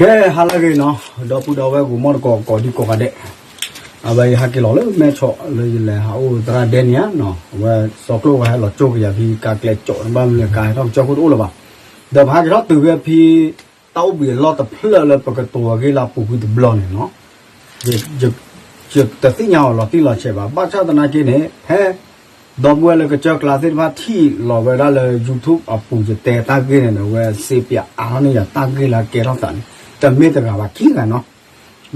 ဟဲဟါလၢအဂ့ၤနီၤ, ဒီပုၢ်ဒီဝဲၢ်ဂီၤမီၢ်တကိးကိးဒံကိးဂၤဒဲး, အဝဲယဟဲက့ၤလီၤလၢမဲဆီးလၢယလဲၤဟးအိၣ်သရၣ်ဒဲန့ၣ်ဧါနီၤ, အဝဲစီၤကျိၣ်ဝဲဟဲလီၤကၠိကယၤဖံ ကါကျဲကၠီးတဘၣ်မနုၤလဲၣ် ကါဟဲထီၣ်ကစၢၢ်ခိၣ်တအိၣ်လၢၤဘၣ်, ဒီးပဟဲက့ၤထီၣ်တုၤဝဲဖံ တၢ်အိၣ်ဘှံးအလီၢ်တဖျၢၣ်လၢပကတိၤအဂ့ၢ်လၢအပူၤကွံာ်တဘျီန့ၣ်နီၤ, ယတသ့ၣ်ညါအီၤလီၤတံၢ်လီၤဆဲးဘၣ်, ဘၣ်ဆၣ်သနာ်က့န့ၣ် ဖဲ ဒီပုၢ်ဝဲၢ်လၢကစၢၢ်ကျါသ့ၣ်တဖၣ်ထံၣ်လီၤဝဲဒၣ်လၢ YouTube အပူၤ ယတဲတၢ်ဂ့ၢ်န့ၣ်ဒီး အဝဲစ့ပၠးအါထီၣ်န့ၢ်ယၤတၢ်ဂ့ၢ်လၢအကဲထီၣ်သးန့ၣ် တမ့ၢ်တဂၤဘၣ် ခံဂၤနီၤ,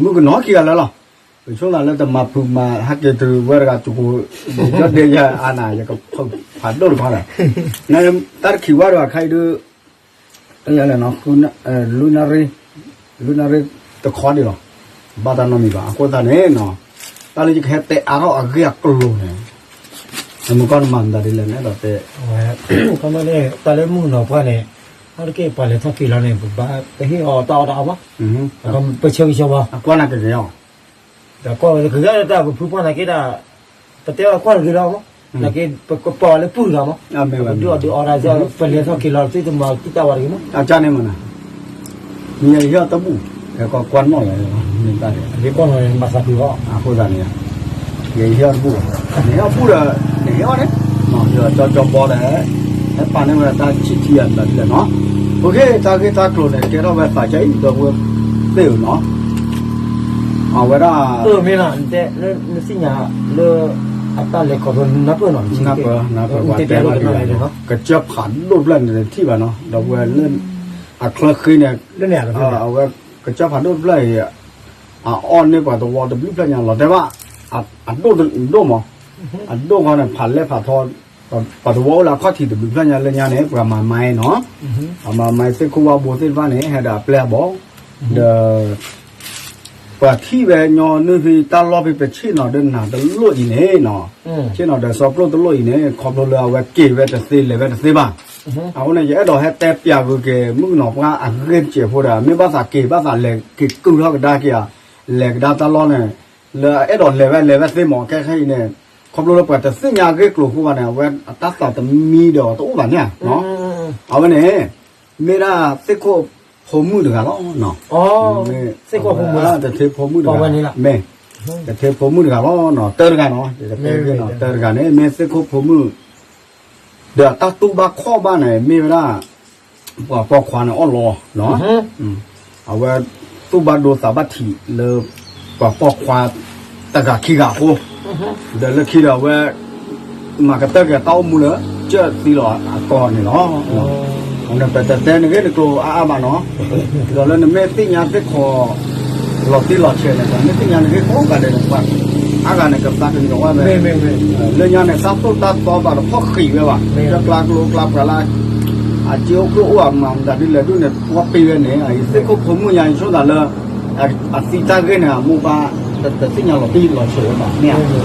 မုၣ်ကနီၤခံဂၤလၢလီၤ, ပဆိကမိၣ်သးလၢတမၤဖုးမၤဟဲက့ၤတုၤဝဲတဂၤ ကကိးဒီးဒဲယၤအါနၤ ယကဖးဒိၣ်တခီဒီး, တၢ်တခံးဝါဒီးအခါအံၤဒုး တယၤလဲၣ်နီၤ, လွံၢ်နၣ်ရံၣ်, လွံၢ်နၣ်ရံၣ်တခီဒံးလီၤ, ဘၣ်တၢ်နီတမံၤဘၣ်, အဃိသတးန့ၣ်နီၤ, တၢ်လၢယကဟဲတဲအါထီၣ်အဂ့ၢ်အကျိၤန့ၣ်, နမုၢ်ကီၢ်နမၤမတၤဒ်လဲၣ်န့ၣ်ဒီးတဲ, ခီမ့ၢ်န့ၣ် တၢ်လၢမုၣ်ကနီၤပှၢ်န့ၣ်, အါတက့ၢ်ပှၤလဲၤထီၣ်က့ၤလီၤန့ၣ် ပဘၣ်ပဟ့ၣ်အီၤတၢ်အီၣ်တၢ်အီဘၣ်, ပဆၢဂ့ၤဆၢဝါ, အကွၢ်နၤကဂ့ၤအီၤ ဒီးကွၢ်ဝဲကဂၤလၢတၢ်ပဖုပှၢ်နာ်က့ဒၣ်, ပတဲဝဲကွၢ်တဂ့ၤလီၤမး, နာ်က့ပကပာ်အီၤလၢပုၢ်တဂၤမး, ဒုးအီၣ်ဒုးအီတၢ်, ပလဲၤထီၣ်က့ၤလီၤ သုတမၤတံာ်တာ်ဝဲတဂ့ၤမး, အကန့ၣ်မးနၤ, မ့ၢ်ယဟ့ၣ်အီၤတဘူၣ်, ဟဲကီးကွၢ်နီၣ်ယၤ, မ့ၢ်တၢ်, မၤသးကွံာ်အီၤ, အဃိသတးန့ၣ်, ယဟ့ၣ်အီၤတဘူၣ်, နဟ့ၣ်အီၤဘူၣ်ဒီး, နဟ့ၣ်အီၤန့ၣ်, ဒီးကၠီကၠီဘီဒီး, ဟဲပာ်န့ၢ်ဝဲတၢ်ဆံၣ်ထံယၤမတၤဒ်လဲၣ်နီၤ, အဃိ တၢ်ဂ့ၢ်တၢ်ကျိၤန့ၣ် ကဲထီၣ်ဝဲသးကဲအံၤ ဒီပုၢ်ဝဲၢ်သ့ၣ်ဧၢနီၤ အဝဲဒၣ်, မ့ၢ်လီၤ, နသ့ၣ်ညါလၢ အတၢ်လဲၤခီဖျိနၢ်ပၢၢ်နီၤ, နၢ်ပၢၢ်, နၢ်ပၢၢ်, ကစၢၢ်ဖးဒိၣ်တဖျၢၣ်န့ၣ် နထံၣ်ဘၣ်နီၤ, ဒီပုၢ်ဝဲၢ်လၢ အချၢဃ့န့ၣ်, အဝဲကစၢၢ်ဖးဒိၣ်တဖျၢၣ်အံၤ, အအီၣ်န့ၢ်ပှၤသဝီတဘျုးဖျၢၣ်ညါလီၤတဲဘၣ်, အဒိၣ်ဒိၣ်မး, အဒိၣ်ဃီန့ၣ် ဖးလဲၢ်ဖးထီ ပှၤသဝီအိၣ်လၢအခီၣ်ထံးတဘျုးဖျၢၣ်ညါလၢညါန့ၣ် ပှၤမၤမါအံၤနီၤ, ပှၤမၤမါအံၤသ့ၣ်ခိၣ်ဝၣ်ဘိသ့ၣ်တဖၣ်န့ၣ် ဟဲဒီးအပျဲၢ်အဘီၣ်, ဒီး ပှၤထံၣ်ဝဲညီနုၢ်ဖဲတၢ်လီၢ်ဖဲပဆ့ၣ်နီၤဒီးနၤတလိၣ်အံၤန့ၣ်နီၤ, ဆ့ၣ်နီၤဒီးစီၤကျိၣ်တလိၣ်အံၤန့ၣ် ခီဖျိလၢအဝဲက့ၤဝဲတသ့လဲၤဝဲတသ့ဘၣ်, အဃိန့ၣ် ယအဲၣ်ဒိးဟဲတဲပျးဂုာ်က့ၤ မုၣ်ကနီၤပှၢ်အဂ့ၢ်တစဲးဖိဒီး မ့ၢ်ဘၣ်သးက့ၤဘၣ်သးလဲၤက့ၤကုၢ်ထီၣ်ကဒါက့ၤဧါ, လဲၤကဒါတၢ်လီၢ်န့ၣ်, လၢအအဲၣ်ဒိးလဲၤဝဲလဲၤဝဲသ့မး ခဲခဲအံၤန့ၣ်, ခီဖျိလၢပှၤတသ့ၣ်ညါအဂ့ၢ်ကျိၤအဃိဘၣ်န့ၣ် အဝဲအတၢ်သးတမံဒီးတအိၣ်ဘၣ်န့ၣ်ဧါ, အဝဲန့ၣ် မ့ၢ်ဒၣ်သ့ၣ်ခိၣ်ဖိမုၣ်တဂၤလီၤ, သ့ၣ်ခိၣ်ဖိမုၣ်, တထ့ဖိမုၣ်တဂၤ, မ့ၢ်, တထ့ဖိမုၣ်တဂၤလီၤ, တၢတဂၤနီၤ, တၢတဂၤန့ၣ် မ့ၢ်သ့ၣ်ခိၣ်ဖိမုၣ် ဒီးတၢ်တူၢ်ဘၣ်ခီၣ်ဘၣ်န့ၣ် မ့ၢ်ဝဲဒၣ် ပှၤပိာ်ခွါန့ၣ်အီၣ်လီၤ, အဝဲ သူၣ်ဘၣ်ဒိသးဘၣ်ထံးလၢ ပှၤပိာ်ခွါ တဂၤခံဂၤအဃိ, ဒီးလၢခံဒီးအဝဲ မၤကတၢၢ်က့ၤအတၢ်အိၣ်မူလၢ ကၢၢ်သံလီၤအကီၢ်န့ၣ်လီၤ. အဝဲန့ၣ် ပတတဲနဂ့ၢ်နကျိၤအါအါဘၣ်နီၤ, ဒီးလၢနမ့ၢ်သ့ၣ်ညါသ့ၣ်ခီ လီၤတံၢ်လီၤဆဲးန့ၣ် ပှၤမ့ၢ်သ့ၣ်ညါနဂ့ၢ်ကိးဂၤဒဲးန့ၣ် ပှၤအါဂၤန့ၣ် ကသးကညီၤဝဲမ့ၢ်, လၢညါန့ၣ် တၢ်သိၣ်တၢ်သီဘၣ်တဖီၣ်ဃံးဝဲဘၣ်, ကျါကျိၤကျါပှၤလၢ အစ့အိၣ်ကျိၣ်အိၣ်အမၤမတၤဒ်လဲၣ်ဒ်န့ၣ် ပှၤပ့ၤဝဲန့ၣ် အံၤသ့ၣ်ခိၣ်ဖိမုၣ်ညါ ယဆိကမိၣ်သးလၢ အသံတၢ်ဂ့ၢ်န့ၣ် အမိၢ်ပၢ် တသ့ၣ်ညါလီၤတံၢ်လီၤဆဲးဝဲဘၣ်န့ၣ်, လၢ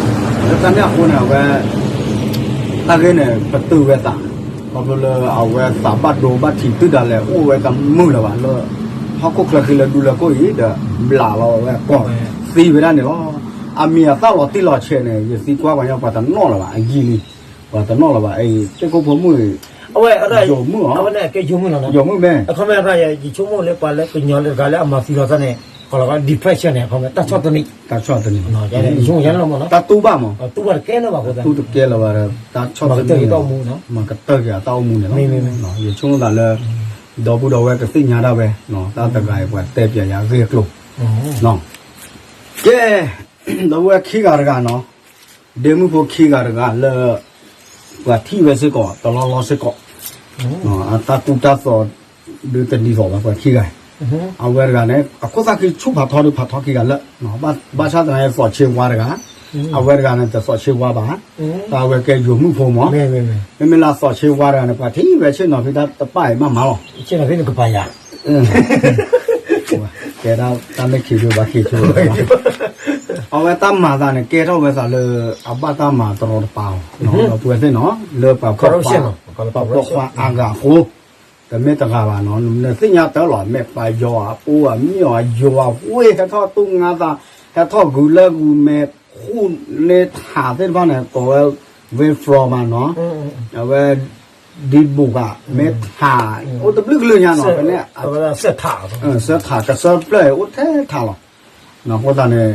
တၢ်န့ၣ်အဃိန့ၣ် အဝဲ တၢ်ဂ့ၢ်န့ၣ် ပတုာ်ဝဲသး, ခီဖျိလၢအဝဲသးဘၣ်ဒိဘၣ်ထံးတုၤဒၣ်လဲာ်အိၣ်ဝဲတမုာ်လၢၤဘၣ်လၢ ဟီၣ်ခိၣ်ချၢဃံလၢဒူလၢခိၣ်အံၤဒီး ဘျးလီၤဝဲအကီၢ်သံဝဲဒၣ်န့ၣ်လီၤ. အမံၤအသၣ်လီၤတံၢ်လီၤဆဲးန့ၣ် ယသံကွၢ်ပှၤညီ ပှၤတနီၣ်လၢၤဘၣ် အယံာ်လံ, ပှၤတနီၣ်လၢၤဘၣ် အံၤသ့ၣ်ခိၣ်ဖိမုၣ် ယိာ်မုၣ်အီၤ, ယိာ်မုၣ်မ့ၢ်, အခီပညီ ယဆိကမိၣ်လၢပှၤလၢကညီတဂၤလၢအမၤသံလီၤသးန့ၣ် ကီးလီၤကီး depression န့ၣ် အခီပညီ တၢ်ဆီၣ်သနံး, တၢ်ဆီၣ်သနံး, တၢ်တူၢ်ဘၣ်မး, တူၢ်ဘၣ်တကဲလၢၤဘၣ်, တူၢ်တကဲလၢၤဘၣ်ဒီး တၢ်ဆီၣ်သနံး, မၤကတၢၢ်က့ၤအတၢ်အိၣ်မူန့ၣ်လီၤ. ယဆိကမိၣ်သးလၢ ဒီပုၢ်ဒီဝဲၢ်ကသ့ၣ်ညါဒၣ်ဝဲ တၢ်တဂၤအံၤ ပှၤတဲပျးယၤအဂ့ၢ်အကျိၤ, ကဲ ဒီပုၢ်ဝဲၢ်ခံဂၤတဂၤနီၤ, ဒ့မုၣ်ဖိခံဂၤတဂၤလၢ ပှၤထံၣ်ဝဲစ့ၢ်ကီး တလီၢ်လီၢ်စ့ၢ်ကီး, အတၢ်ကူတၢ်သိး ဒုးတဒ်သိးဘၣ် ပှၤခံဂၤ, အဝဲတဂၤန့ၣ် အခိၣ်သၣ်ခံဆူၣ်ဖးထီဒုးဖးထီခံဂၤလၢာ်, ဘၣ်ဆၣ်သနာ်က့ သီၣ်ဆ့ဝါတဂၤ, အဝဲတဂၤန့ၣ် တသီၣ်ဆ့ဝါဘၣ်, တၢ်ဝဲကဲယိာ်မုၣ်ဖိမး, မ့မ့ၢ်လၢသီၣ်ဆ့ဝါတဂၤန့ၣ် ပှၤထံၣ်ဝဲဆ့ၣ်နီၤဖဲတၢ်တပၣ်အံၤမးမးလီၤ. ကဲဒၣ်တၢ်မ့ၢ်ခံးဒုးဘၣ်ခံးဆိ, အဝဲတၢ်မၤသးန့ၣ် ကဲထီၣ်ဝဲသးလၢ အဘၣ်တၢ်မၤတရီတပါအီၤ, ဒီပုၢ်ဝဲၢ်သ့ၣ်နီၤ လၢပှၤပိာ်ခွါ, ပှၤပိာ်ခွါအါဂၤအဃိ, တမ့ၢ်တဂၤဘၣ်နီၤ, နသ့ၣ်ညါတၢ်လီၤ မဲာ်ပာ်ယီၤအပူၤအမံၤအီၤအယိၤအဝ့ၢ် ဟဲထီၣ်တူၢ်ငါသး, ဟဲထီၣ်ဂုာ်လၢဂုာ်မဲာ် ဃူန့ၢ်ထးသ့ၣ်တဖၣ်န့ၣ် ကိးဝဲ wave from မးနီၤ, အဝဲ ဒံဘူက မ့ၢ်ထး အိၣ်တဘျုးကလုာ်ညါနီၤ ဖဲန့ၣ် စၢထး ကစၢဖျၢၣ်အိၣ်ထဲထးလီၤ. အဃိသတးန့ၣ်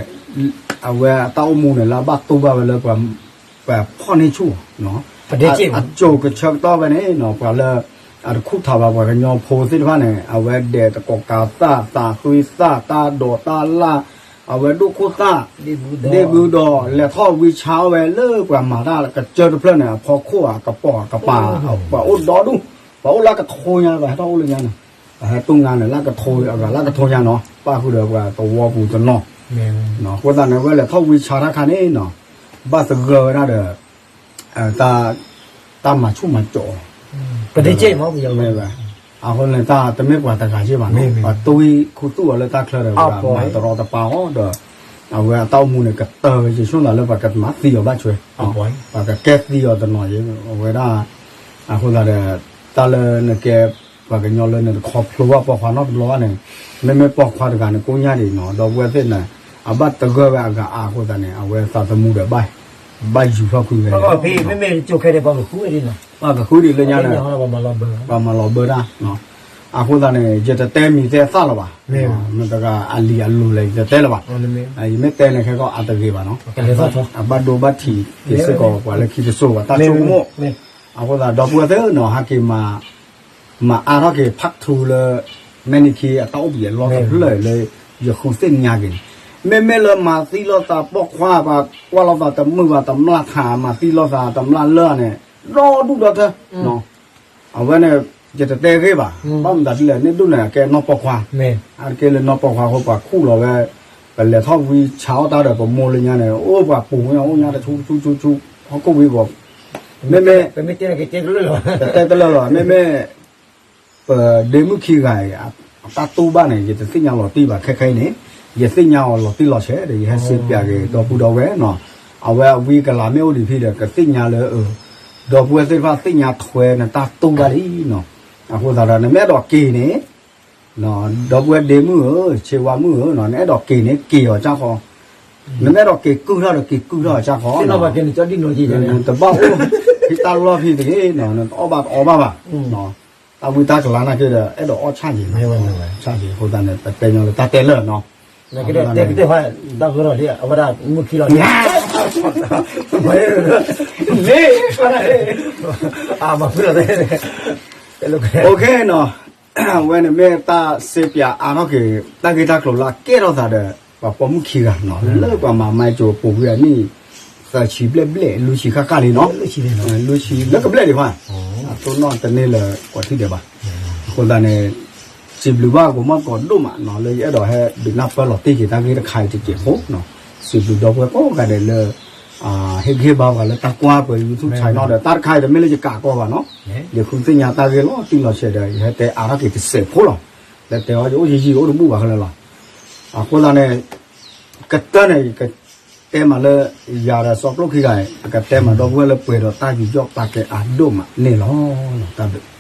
အဝဲအတၢ်အိၣ်မူန့ၣ် လၢအဘၣ်တူၢ်ဘၣ်ဝဲလၢ ပှၤဖီၣ်န့ၢ်ဆူၣ် အစိၤကဆၢကတီၢ်ဖဲန့ၣ်နီၤ ပှၤလၢ အတခူၣ်ထးဘၣ်ပှၤကညီဖိသ့ၣ်တဖၣ်န့ၣ် အဝဲဒဲးတကိးကးသၣ် သးဃ့သၣ် တၢ်ဒိးတၢ်လၣ် အဝဲဒိၣ်ခိၣ်သၣ် ဒ့ၣ်ဘုဒီး လဲၤထီၣ်ဝံဆါအီၣ်ဝဲလၢပှၤမၤတၢ်ကစၢတဖျၢၣ်န့ၣ် အဖီခိၣ်ဧါ ကပီၤကပၤ ပှၤအိၣ်ဒီဒူၣ် ပှၤအိၣ်လၢကထိညါ ပှၤဟဲထီၣ်အိၣ်လၢညါန့ၣ် ပှၤဟဲတူၢ်ငါန့ၣ် လၢကထိ အဂၤလၢကထိညါနီၤ ပၣ်ဃုာ်ဒီးပှၤသဝီပူၤတနီၤ အဃိသတးန့ၣ် အဝဲလဲၤထီၣ်ဝံဆါတၢ်ခါန့ၣ်နီၤ ဘၣ်သဂၢၢ်ဝဲဒၣ်ဒီး တၢ်မၤဆူၣ်မၤစိး ပမ့ၢ်ဝဲ အဃိန့ၣ် တၢ်တမ့ၢ်ပှၤတဂၤယ့ၢ်ဘၣ်နီၤ ပှၤတူၢ်ဝံခူသူၣ်အီၤလၢတၢ်ချၢဒီး ပှၤမၤတရီတပါအီၤဒီး အဝဲအတၢ်အိၣ်မူန့ၣ် ကတၢၢ်ဝဲယဆိကမိၣ်လၢပှၤကမၤသံအီၤဘၣ်ဆွဲ ပှၤကကဲသံအီၤတနီၤယ့ၢ် အဝဲဒၣ် အဃိသတးဒီး တၢ်လၢနကဲ ပှၤကညီလၢနတခီဖျိဘၣ်ပိာ်ခွါနီတဘျီဘၣ်န့ၣ် မ့မ့ၢ်ပိာ်ခွါတဂၤန့ၣ် ကိးညါဒံးနီၤ ဒီပုၢ်ဝဲၢ်သ့ၣ်န့ၣ် အဘၣ်သဂၢၢ်ဝဲအဂၤအါအဃိသတးန့ၣ် အဝဲသးသမူဒီး ဘၣ်ယူၤထီၣ်ကွံာ်ဝဲ ပှၤကဃုဒံးလၢညါန့ၣ် ပှၤမၤလီၤဘၢတၢ် အဃိသတးန့ၣ် ယတတဲမံၤတဲသၣ်လၢၤဘၣ် မ့ၢ်တဂၤအလံၤအလိၤလဲၣ် ယတတဲလၢၤဘၣ် ယမ့ၢ်တဲန့ၣ်ခဲကီးအတဂ့ၤဘၣ်နီၤ အဘၣ်ဒိဘၣ်ထံးက့ၤစ့ၢ်ကီး ပှၤလၢခံတစိၤဘၣ် တၢ်ဆိကမိၣ် အဃိသတးဒီပုၢ်ဝဲၢ်သ့ၣ်နီၤ ဟဲက့ၤမၤ မၤအါထီၣ်က့ၤ part two လၢ မဲၢ်နံၤခံအတၢ်အိၣ်ဘှံးအလီၢ်တဖျၢၣ်လၢ ယဃုသ့ၣ်ညါက့ၤန့ၣ် မ့မ့ၢ်လၢမၤသံလိာ်သးပိာ်ခွါ ပှၤကွၢ်လိာ်သးတမုာ်ဘၣ် တမျၢ်ထး မၤသံလိာ်သးတမျၢ်လၢန့ၣ် ဒီဒူၣ်ဒီထၢ အဝဲန့ၣ် ယတတဲဂ့ၢ်ဘၣ် ဘၣ်မတၤဒ်လဲၣ် န့ၣ်ဒိၣ်န့ၣ် အကဲနီၢ်ပိာ်ခွါ အတက့ၢ်လၢနီၢ်ပိာ်ခွါအဃိ ပှၤခူၣ်လီၤဝဲ ပလဲၤထီၣ်ဝံဆါအီၣ်တၢ်ဒီး ပမိၢ်လၢညါန့ၣ် အိၣ်ပှၤပူၤမ့ၢ်အိၣ်ညါတဆူဆူဆူဆူ ဟီၣ်ခိၣ်ဝံၤဂီၤ မ့မ့ၢ် တတဲတလၢာ်လီၤ မ့မ့ၢ် ပဒ့မုၣ်ခံဂၤအံၤ အတၢ်တူၢ်ဘၣ်န့ၣ် ယတသ့ၣ်ညါလီၤတံၢ်ဘၣ် ခဲခဲအံၤန့ၣ် ယသ့ၣ်ညါအီၤလီၤတံၢ်လီၤဆဲးဒီး ယဟဲစံးပၠးက့ၤဒီပုၢ်ဒီဝဲၢ်နီၤ အဝဲအဝံကလၤမ့ၢ်အိၣ်ဒံးဖဲဒီး ကသ့ၣ်ညါလၢ ဒီပုၢ်ဝဲၢ်သ့ၣ်တဖၣ်သ့ၣ်ညါထွဲနတၢ်တူၢ်ဘၣ်လံနီၤ အဃိသတးဒီး နမ့ၢ်အဲၣ်ဒိးက့ၤန့ၣ် ဒီပုၢ်ဝဲၢ်ဒ့မုၣ်ဧၢ ဆ့ဝါမုၣ်ဧၢနီၤ နအဲၣ်ဒိးက့ၤန့ၣ် က့ၤအီၤကၢ်ဃီ နမ့ၢ်အဲၣ်ဒိးက့ၤကုၢ်ထီၣ်ဒီး က့ၤကုၢ်ထီၣ်အီၤကၢ်ဃီနီၤ နတဘၣ်အိၣ်ဖဲတၢ်လီၢ်ဖဲတဂ့ၤနီၤ နတအီၣ်ဘၣ်တအီဘၣ်ဘၣ် တၢ်ဝံတၢ်ကလၤနာ်က့ဒီး အဲၣ်ဒိးအီၣ်ဆၣ်ယံၤ ဆၣ်ယံၤအဃိသတးန့ၣ် ပတဲညီလၢတၢ်တဲလၢာ်နီၤ တဲကတၢၢ်လီၤ အဝဲဒၣ်မုၢ်ခံလီၤ မ့ၢ် မၤဖုလီၤ OK နီၤ အဝဲန့ၣ်မ့ၢ်တၢ်စံးပၠး အါထီၣ်က့ၤ တၢ်ဂ့ၢ်တၢ်ကျိၤလၢအကဲထီၣ်သးဒီး ပှၤပိာ်မုၣ်ခံဂၤနီၤ လၢပှၤမၤမၤကၠိပူၤဝံၤအနံၣ် သၢဆံဘျဲၣ်ဘျဲၣ် လွံၢ်ဆံဃၣ်ဃၣ်လံနီၤ လွံၢ်ဆံလၢကဘျဲၣ်ဒံးဘၣ် အတိၢ်နီၣ်တန့ၢ်လၢၤကွၢ်ထံၣ်ဒဲးဘၣ် အဃိသတးန့ၣ် စံးဘျုးဘၣ်ကီးမီၢ်ကီးဒိၣ်မးနီၤ လၢယအဲၣ်ဒိးဟဲဒုးနၢ်ပၢၢ်လီၤတံၢ်က့ၤတၢ်ဂ့ၢ်တခါအံၤတစဲးဖိနီၤ စံးဘျုးဒီပုၢ်ဝဲၢ်ကိးဂၤဒဲးလၢ ဟ့ၣ်ဂံၢ်ဟ့ၣ်ဘါပှၤလၢတၢ်ကွၢ်ပှဲၤ YouTube channel ဒီး တၢ်တခါအံၤတမ့ၢ်လၢယကးကီဘၣ်နီၤ ယဃုသ့ၣ်ညါတၢ်ဂ့ၢ်လီၤတံၢ်လီၤဆဲးဒီး ယဟဲတဲအါထီၣ်က့ၤတစဲးဖိလီၤ လၢတဲအီၤယအိၣ်ယံာ်ယံာ်အိၣ်တဘူၣ်ဘၣ်ခဲလၢာ်လီၤ အဃိသတးန့ၣ် ကတၢၢ်န့ၣ် ယကတဲမးလၢ ယၤဒီးစီၤကျိၣ်ခံဂၤ ပကတဲမးဒီပုၢ်ဝဲၢ်လၢပှဲၤဒီးတၢ်ယူးယီၣ်ပာ်ကဲအါဒိၣ်မးန့ၣ်လီၤ တၢ်ဘျုး